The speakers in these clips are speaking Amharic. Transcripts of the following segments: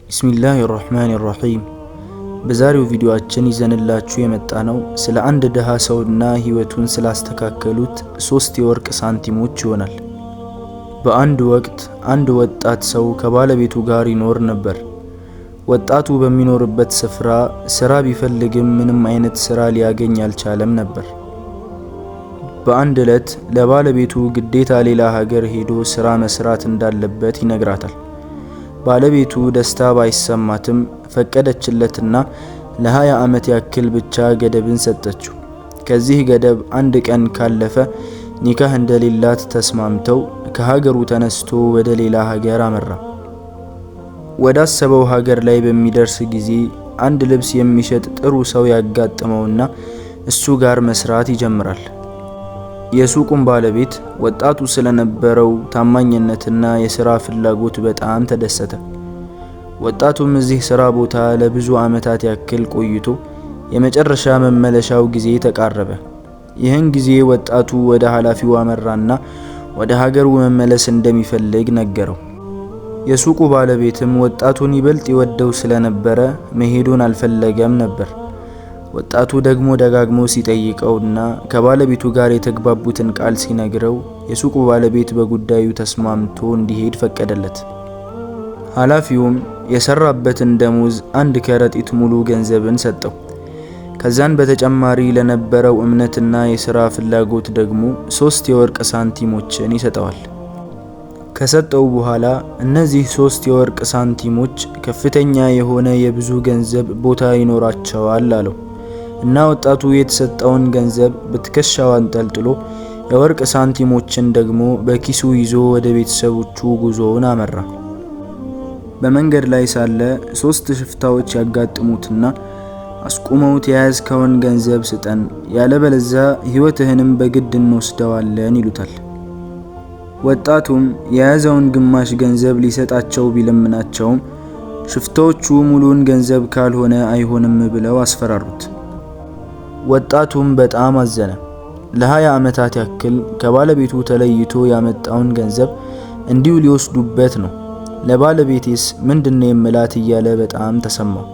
ቢስሚላህ ራህማን ራሂም። በዛሬው ቪዲዮአችን ይዘንላችሁ የመጣነው ስለ አንድ ድሃ ሰውና ህይወቱን ስላስተካከሉት ሶስት የወርቅ ሳንቲሞች ይሆናል። በአንድ ወቅት አንድ ወጣት ሰው ከባለቤቱ ጋር ይኖር ነበር። ወጣቱ በሚኖርበት ስፍራ ስራ ቢፈልግም ምንም አይነት ስራ ሊያገኝ አልቻለም ነበር። በአንድ ዕለት ለባለቤቱ ግዴታ ሌላ ሀገር ሄዶ ስራ መስራት እንዳለበት ይነግራታል። ባለቤቱ ደስታ ባይሰማትም ፈቀደችለትና ለ20 ዓመት ያክል ብቻ ገደብን ሰጠችው። ከዚህ ገደብ አንድ ቀን ካለፈ ኒካህ እንደሌላት ተስማምተው ከሀገሩ ተነስቶ ወደ ሌላ ሀገር አመራ። ወዳሰበው ሀገር ላይ በሚደርስ ጊዜ አንድ ልብስ የሚሸጥ ጥሩ ሰው ያጋጥመውና እሱ ጋር መስራት ይጀምራል። የሱቁን ባለቤት ወጣቱ ስለነበረው ታማኝነትና የስራ ፍላጎት በጣም ተደሰተ። ወጣቱም እዚህ ስራ ቦታ ለብዙ ዓመታት ያክል ቆይቶ የመጨረሻ መመለሻው ጊዜ ተቃረበ። ይህን ጊዜ ወጣቱ ወደ ኃላፊው አመራና ወደ ሀገሩ መመለስ እንደሚፈልግ ነገረው። የሱቁ ባለቤትም ወጣቱን ይበልጥ ይወደው ስለነበረ መሄዱን አልፈለገም ነበር። ወጣቱ ደግሞ ደጋግሞ ሲጠይቀውና ከባለቤቱ ጋር የተግባቡትን ቃል ሲነግረው የሱቁ ባለቤት በጉዳዩ ተስማምቶ እንዲሄድ ፈቀደለት። ኃላፊውም የሰራበትን ደሞዝ አንድ ከረጢት ሙሉ ገንዘብን ሰጠው። ከዛን በተጨማሪ ለነበረው እምነትና የሥራ ፍላጎት ደግሞ ሶስት የወርቅ ሳንቲሞችን ይሰጠዋል። ከሰጠው በኋላ እነዚህ ሶስት የወርቅ ሳንቲሞች ከፍተኛ የሆነ የብዙ ገንዘብ ቦታ ይኖራቸዋል አለው። እና ወጣቱ የተሰጠውን ገንዘብ በትከሻው አንጠልጥሎ የወርቅ ሳንቲሞችን ደግሞ በኪሱ ይዞ ወደ ቤተሰቦቹ ጉዞውን አመራ። በመንገድ ላይ ሳለ ሶስት ሽፍታዎች ያጋጥሙትና አስቁመውት የያዝከውን ገንዘብ ስጠን፣ ያለበለዚያ ሕይወትህንም በግድ እንወስደዋለን ይሉታል። ወጣቱም የያዘውን ግማሽ ገንዘብ ሊሰጣቸው ቢለምናቸውም ሽፍታዎቹ ሙሉውን ገንዘብ ካልሆነ አይሆንም ብለው አስፈራሩት። ወጣቱም በጣም አዘነ። ለ20 ዓመታት ያክል ከባለቤቱ ተለይቶ ያመጣውን ገንዘብ እንዲሁ ሊወስዱበት ነው። ለባለቤቴስ ምንድነው የምላት እያለ በጣም ተሰማው።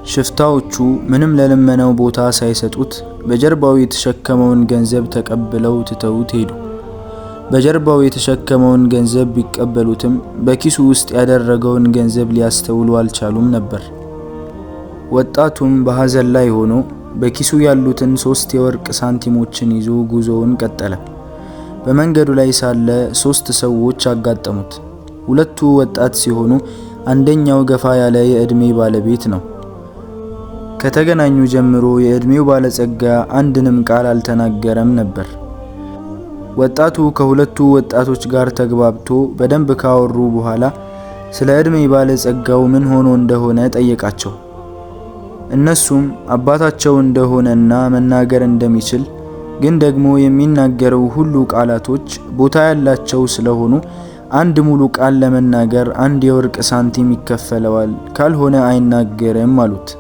ሽፍታዎቹ ምንም ለልመናው ቦታ ሳይሰጡት በጀርባው የተሸከመውን ገንዘብ ተቀብለው ትተውት ሄዱ። በጀርባው የተሸከመውን ገንዘብ ቢቀበሉትም በኪሱ ውስጥ ያደረገውን ገንዘብ ሊያስተውሉ አልቻሉም ነበር። ወጣቱም በሐዘን ላይ ሆኖ በኪሱ ያሉትን ሶስት የወርቅ ሳንቲሞችን ይዞ ጉዞውን ቀጠለ። በመንገዱ ላይ ሳለ ሶስት ሰዎች አጋጠሙት። ሁለቱ ወጣት ሲሆኑ አንደኛው ገፋ ያለ የዕድሜ ባለቤት ነው። ከተገናኙ ጀምሮ የዕድሜው ባለጸጋ አንድንም ቃል አልተናገረም ነበር። ወጣቱ ከሁለቱ ወጣቶች ጋር ተግባብቶ በደንብ ካወሩ በኋላ ስለ ዕድሜ ባለጸጋው ምን ሆኖ እንደሆነ ጠየቃቸው። እነሱም አባታቸው እንደሆነና መናገር እንደሚችል ግን ደግሞ የሚናገረው ሁሉ ቃላቶች ቦታ ያላቸው ስለሆኑ አንድ ሙሉ ቃል ለመናገር አንድ የወርቅ ሳንቲም ይከፈለዋል፣ ካልሆነ አይናገርም አሉት።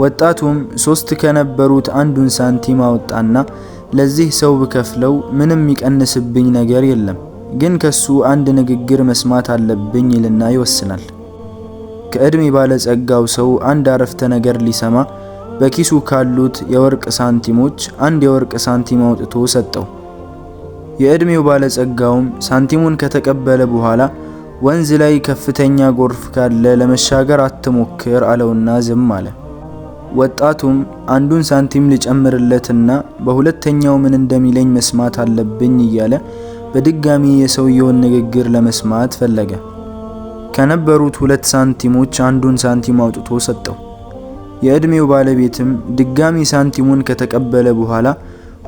ወጣቱም ሶስት ከነበሩት አንዱን ሳንቲም አወጣና ለዚህ ሰው ብከፍለው ምንም የሚቀንስብኝ ነገር የለም፣ ግን ከሱ አንድ ንግግር መስማት አለብኝ ይልና ይወስናል። ከዕድሜ ባለጸጋው ሰው አንድ አረፍተ ነገር ሊሰማ በኪሱ ካሉት የወርቅ ሳንቲሞች አንድ የወርቅ ሳንቲም አውጥቶ ሰጠው። የዕድሜው ባለጸጋውም ሳንቲሙን ከተቀበለ በኋላ ወንዝ ላይ ከፍተኛ ጎርፍ ካለ ለመሻገር አትሞክር አለውና ዝም አለ። ወጣቱም አንዱን ሳንቲም ሊጨምርለትና በሁለተኛው ምን እንደሚለኝ መስማት አለብኝ እያለ በድጋሚ የሰውየውን ንግግር ለመስማት ፈለገ። ከነበሩት ሁለት ሳንቲሞች አንዱን ሳንቲም አውጥቶ ሰጠው። የዕድሜው ባለቤትም ድጋሚ ሳንቲሙን ከተቀበለ በኋላ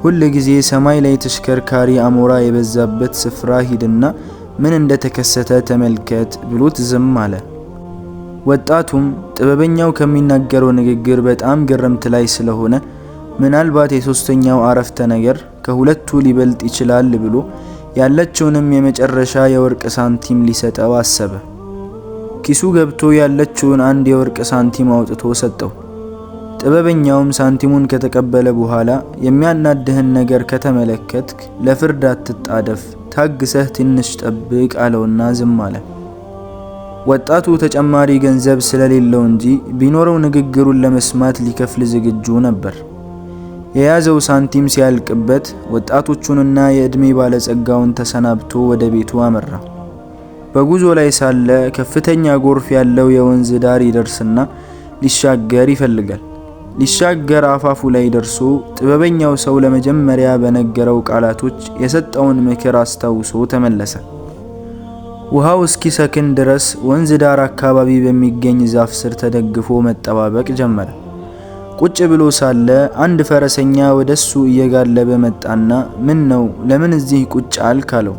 ሁል ጊዜ ሰማይ ላይ ተሽከርካሪ አሞራ የበዛበት ስፍራ ሂድና ምን እንደተከሰተ ተመልከት ብሎት ዝም አለ። ወጣቱም ጥበበኛው ከሚናገረው ንግግር በጣም ግርምት ላይ ስለሆነ ምናልባት የሶስተኛው አረፍተ ነገር ከሁለቱ ሊበልጥ ይችላል ብሎ ያለችውንም የመጨረሻ የወርቅ ሳንቲም ሊሰጠው አሰበ። ኪሱ ገብቶ ያለችውን አንድ የወርቅ ሳንቲም አውጥቶ ሰጠው። ጥበበኛውም ሳንቲሙን ከተቀበለ በኋላ የሚያናድህን ነገር ከተመለከትክ ለፍርድ አትጣደፍ፣ ታግሰህ ትንሽ ጠብቅ አለውና ዝም አለ። ወጣቱ ተጨማሪ ገንዘብ ስለሌለው እንጂ ቢኖረው ንግግሩን ለመስማት ሊከፍል ዝግጁ ነበር። የያዘው ሳንቲም ሲያልቅበት ወጣቶቹንና የዕድሜ ባለጸጋውን ተሰናብቶ ወደ ቤቱ አመራ። በጉዞ ላይ ሳለ ከፍተኛ ጎርፍ ያለው የወንዝ ዳር ይደርስና ሊሻገር ይፈልጋል። ሊሻገር አፋፉ ላይ ደርሶ ጥበበኛው ሰው ለመጀመሪያ በነገረው ቃላቶች የሰጠውን ምክር አስታውሶ ተመለሰ። ውሃው እስኪሰክን ድረስ ወንዝ ዳር አካባቢ በሚገኝ ዛፍ ስር ተደግፎ መጠባበቅ ጀመረ። ቁጭ ብሎ ሳለ አንድ ፈረሰኛ ወደሱ እየጋለበ መጣና ምን ነው ለምን እዚህ ቁጭ አልክ? አለው።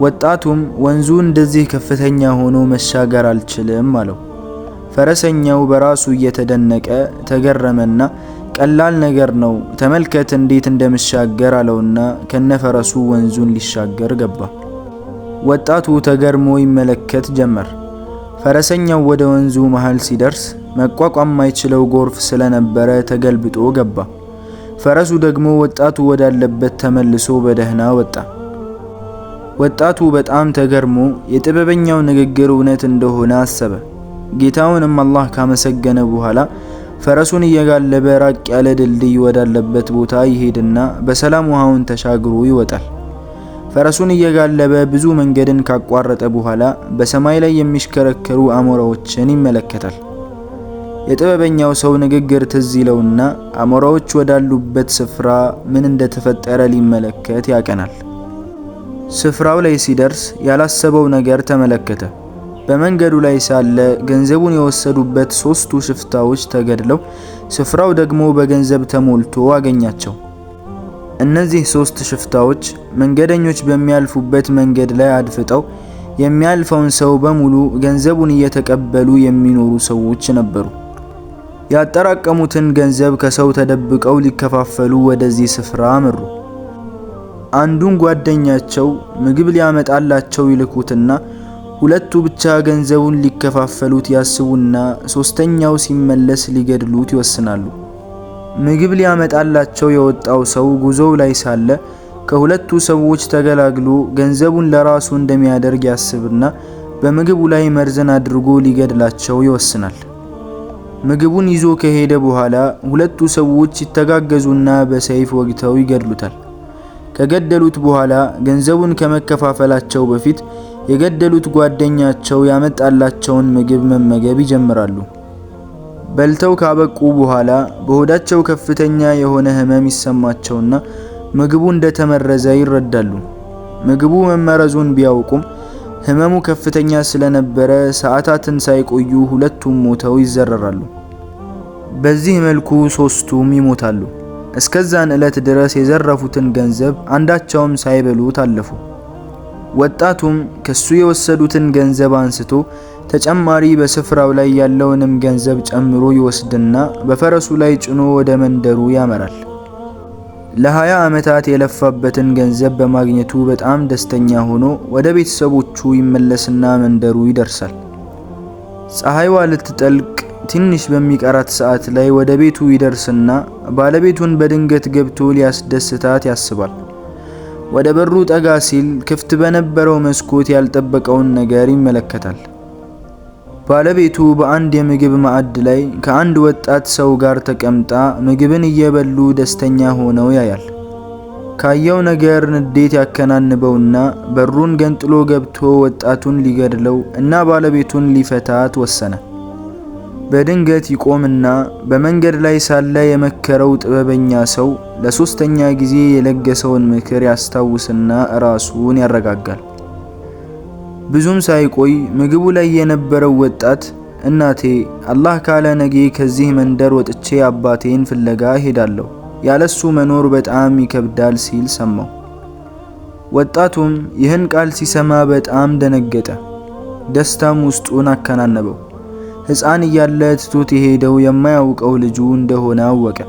ወጣቱም ወንዙ እንደዚህ ከፍተኛ ሆኖ መሻገር አልችልም አለው። ፈረሰኛው በራሱ እየተደነቀ ተገረመና ቀላል ነገር ነው፣ ተመልከት እንዴት እንደምሻገር አለውና ከነፈረሱ ወንዙን ሊሻገር ገባ። ወጣቱ ተገርሞ ይመለከት ጀመር። ፈረሰኛው ወደ ወንዙ መሃል ሲደርስ መቋቋም ማይችለው ጎርፍ ስለነበረ ተገልብጦ ገባ። ፈረሱ ደግሞ ወጣቱ ወዳለበት ተመልሶ በደህና ወጣ። ወጣቱ በጣም ተገርሞ የጥበበኛው ንግግር እውነት እንደሆነ አሰበ። ጌታውንም አላህ ካመሰገነ በኋላ ፈረሱን እየጋለበ ራቅ ያለ ድልድይ ወዳለበት ቦታ ይሄድና በሰላም ውሃውን ተሻግሮ ይወጣል። ፈረሱን እየጋለበ ብዙ መንገድን ካቋረጠ በኋላ በሰማይ ላይ የሚሽከረከሩ አሞራዎችን ይመለከታል። የጥበበኛው ሰው ንግግር ትዝ ይለውና አሞራዎች ወዳሉበት ስፍራ ምን እንደተፈጠረ ሊመለከት ያቀናል። ስፍራው ላይ ሲደርስ ያላሰበው ነገር ተመለከተ። በመንገዱ ላይ ሳለ ገንዘቡን የወሰዱበት 3ቱ ሽፍታዎች ተገድለው ስፍራው ደግሞ በገንዘብ ተሞልቶ አገኛቸው። እነዚህ 3 ሽፍታዎች መንገደኞች በሚያልፉበት መንገድ ላይ አድፍጠው የሚያልፈውን ሰው በሙሉ ገንዘቡን እየተቀበሉ የሚኖሩ ሰዎች ነበሩ። ያጠራቀሙትን ገንዘብ ከሰው ተደብቀው ሊከፋፈሉ ወደዚህ ስፍራ አመሩ። አንዱን ጓደኛቸው ምግብ ሊያመጣላቸው ይልኩትና ሁለቱ ብቻ ገንዘቡን ሊከፋፈሉት ያስቡና ሶስተኛው ሲመለስ ሊገድሉት ይወስናሉ። ምግብ ሊያመጣላቸው የወጣው ሰው ጉዞው ላይ ሳለ ከሁለቱ ሰዎች ተገላግሎ ገንዘቡን ለራሱ እንደሚያደርግ ያስብና በምግቡ ላይ መርዝን አድርጎ ሊገድላቸው ይወስናል። ምግቡን ይዞ ከሄደ በኋላ ሁለቱ ሰዎች ይተጋገዙና በሰይፍ ወግተው ይገድሉታል። ከገደሉት በኋላ ገንዘቡን ከመከፋፈላቸው በፊት የገደሉት ጓደኛቸው ያመጣላቸውን ምግብ መመገብ ይጀምራሉ። በልተው ካበቁ በኋላ በሆዳቸው ከፍተኛ የሆነ ህመም ይሰማቸውና ምግቡ እንደተመረዘ ይረዳሉ። ምግቡ መመረዙን ቢያውቁም ህመሙ ከፍተኛ ስለነበረ ሰዓታትን ሳይቆዩ ሁለቱም ሞተው ይዘረራሉ። በዚህ መልኩ 3ቱም ይሞታሉ። እስከዛን ዕለት ድረስ የዘረፉትን ገንዘብ አንዳቸውም ሳይበሉት አለፉ። ወጣቱም ከሱ የወሰዱትን ገንዘብ አንስቶ ተጨማሪ በስፍራው ላይ ያለውንም ገንዘብ ጨምሮ ይወስድና በፈረሱ ላይ ጭኖ ወደ መንደሩ ያመራል። ለ20 ዓመታት የለፋበትን ገንዘብ በማግኘቱ በጣም ደስተኛ ሆኖ ወደ ቤተሰቦቹ ይመለስና መንደሩ ይደርሳል። ፀሐይዋ ልትጠልቅ ትንሽ በሚቀራት ሰዓት ላይ ወደ ቤቱ ይደርስና ባለቤቱን በድንገት ገብቶ ሊያስደስታት ያስባል። ወደ በሩ ጠጋ ሲል ክፍት በነበረው መስኮት ያልጠበቀውን ነገር ይመለከታል። ባለቤቱ በአንድ የምግብ ማዕድ ላይ ከአንድ ወጣት ሰው ጋር ተቀምጣ ምግብን እየበሉ ደስተኛ ሆነው ያያል። ካየው ነገር ንዴት ያከናንበውና በሩን ገንጥሎ ገብቶ ወጣቱን ሊገድለው እና ባለቤቱን ሊፈታት ወሰነ። በድንገት ይቆምና በመንገድ ላይ ሳለ የመከረው ጥበበኛ ሰው ለሶስተኛ ጊዜ የለገሰውን ምክር ያስታውስና ራሱን ያረጋጋል። ብዙም ሳይቆይ ምግቡ ላይ የነበረው ወጣት እናቴ አላህ ካለ ነገ ከዚህ መንደር ወጥቼ አባቴን ፍለጋ እሄዳለሁ፣ ያለሱ መኖር በጣም ይከብዳል ሲል ሰማው። ወጣቱም ይህን ቃል ሲሰማ በጣም ደነገጠ። ደስታም ውስጡን አከናነበው። ሕፃን እያለ ትቶት የሄደው የማያውቀው ልጁ እንደሆነ አወቀ።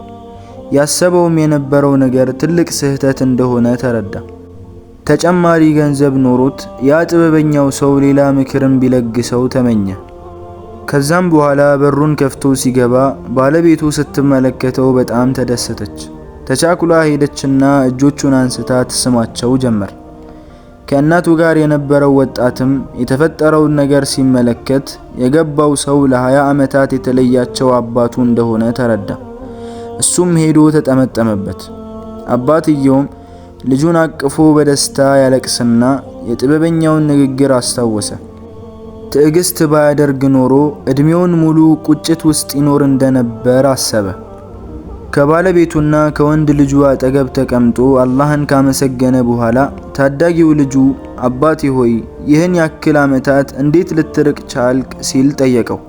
ያሰበውም የነበረው ነገር ትልቅ ስህተት እንደሆነ ተረዳ። ተጨማሪ ገንዘብ ኖሮት ያ ጥበበኛው ሰው ሌላ ምክርን ቢለግሰው ተመኘ። ከዛም በኋላ በሩን ከፍቶ ሲገባ ባለቤቱ ስትመለከተው በጣም ተደሰተች። ተቻኩላ ሄደችና እጆቹን አንስታ ትስማቸው ጀመር። ከእናቱ ጋር የነበረው ወጣትም የተፈጠረውን ነገር ሲመለከት የገባው ሰው ለ20 ዓመታት የተለያቸው አባቱ እንደሆነ ተረዳ። እሱም ሄዶ ተጠመጠመበት። አባትየውም ልጁን አቅፎ በደስታ ያለቅስና የጥበበኛውን ንግግር አስታወሰ። ትዕግስት ባያደርግ ኖሮ እድሜውን ሙሉ ቁጭት ውስጥ ይኖር እንደነበር አሰበ። ከባለቤቱና ከወንድ ልጁ አጠገብ ተቀምጦ አላህን ካመሰገነ በኋላ ታዳጊው ልጁ አባቴ ሆይ፣ ይህን ያክል ዓመታት እንዴት ልትርቅ ቻልክ? ሲል ጠየቀው።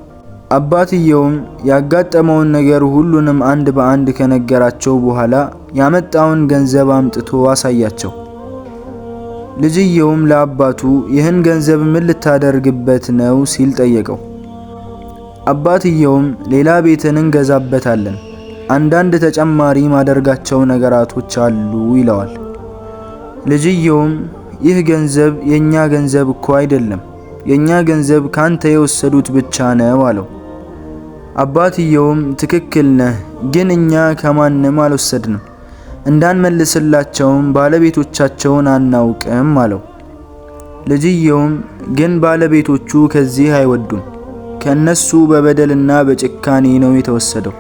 አባትየውም ያጋጠመውን ነገር ሁሉንም አንድ በአንድ ከነገራቸው በኋላ ያመጣውን ገንዘብ አምጥቶ አሳያቸው። ልጅየውም ለአባቱ ይህን ገንዘብ ምን ልታደርግበት ነው? ሲል ጠየቀው። አባትየውም ሌላ ቤትን እንገዛበታለን፣ አንዳንድ ተጨማሪ ማደርጋቸው ነገራቶች አሉ ይለዋል። ልጅየውም ይህ ገንዘብ የኛ ገንዘብ እኮ አይደለም፣ የኛ ገንዘብ ካንተ የወሰዱት ብቻ ነው አለው። አባትየውም ትክክል ነህ፣ ግን እኛ ከማንም አልወሰድንም፣ እንዳንመልስላቸውም ባለቤቶቻቸውን አናውቅም አለው። ልጅየውም ግን ባለቤቶቹ ከዚህ አይወዱም፣ ከነሱ በበደልና በጭካኔ ነው የተወሰደው።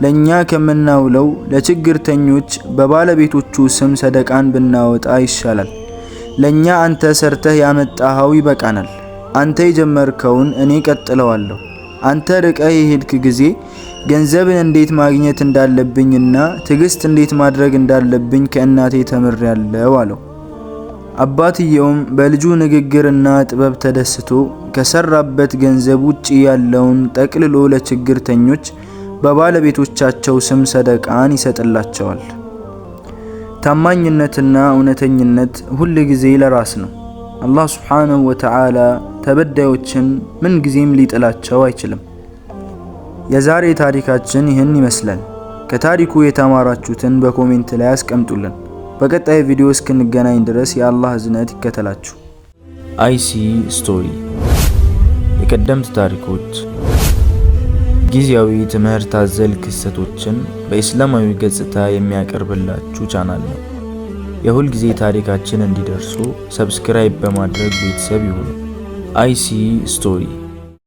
ለኛ ከምናውለው ለችግርተኞች በባለቤቶቹ ስም ሰደቃን ብናወጣ ይሻላል። ለኛ አንተ ሰርተህ ያመጣኸው ይበቃናል። አንተ የጀመርከውን እኔ ቀጥለዋለሁ። አንተ ርቀህ የሄድክ ጊዜ ገንዘብን እንዴት ማግኘት እንዳለብኝና ትዕግስት እንዴት ማድረግ እንዳለብኝ ከእናቴ ተምሬያለሁ አለው። አባትየውም በልጁ ንግግርና ጥበብ ተደስቶ ከሰራበት ገንዘብ ውጪ ያለውን ጠቅልሎ ለችግርተኞች በባለቤቶቻቸው ስም ሰደቃን ይሰጥላቸዋል። ታማኝነትና እውነተኝነት ሁል ጊዜ ለራስ ነው። አላህ ሱብሓነሁ ወተዓላ ተበዳዮችን ምን ጊዜም ሊጥላቸው አይችልም። የዛሬ ታሪካችን ይህን ይመስላል። ከታሪኩ የተማራችሁትን በ comment ላይ አስቀምጡልን። በቀጣይ ቪዲዮ እስክንገናኝ ድረስ የአላህ እዝነት ይከተላችሁ። አይሲ Story፣ የቀደምት ታሪኮች፣ ጊዜያዊ ትምህርት አዘል ክስተቶችን በኢስላማዊ ገጽታ የሚያቀርብላችሁ ቻናል ነው። የሁል ጊዜ ታሪካችን እንዲደርሱ subscribe በማድረግ ቤተሰብ ይሁኑ። አይሲ Story።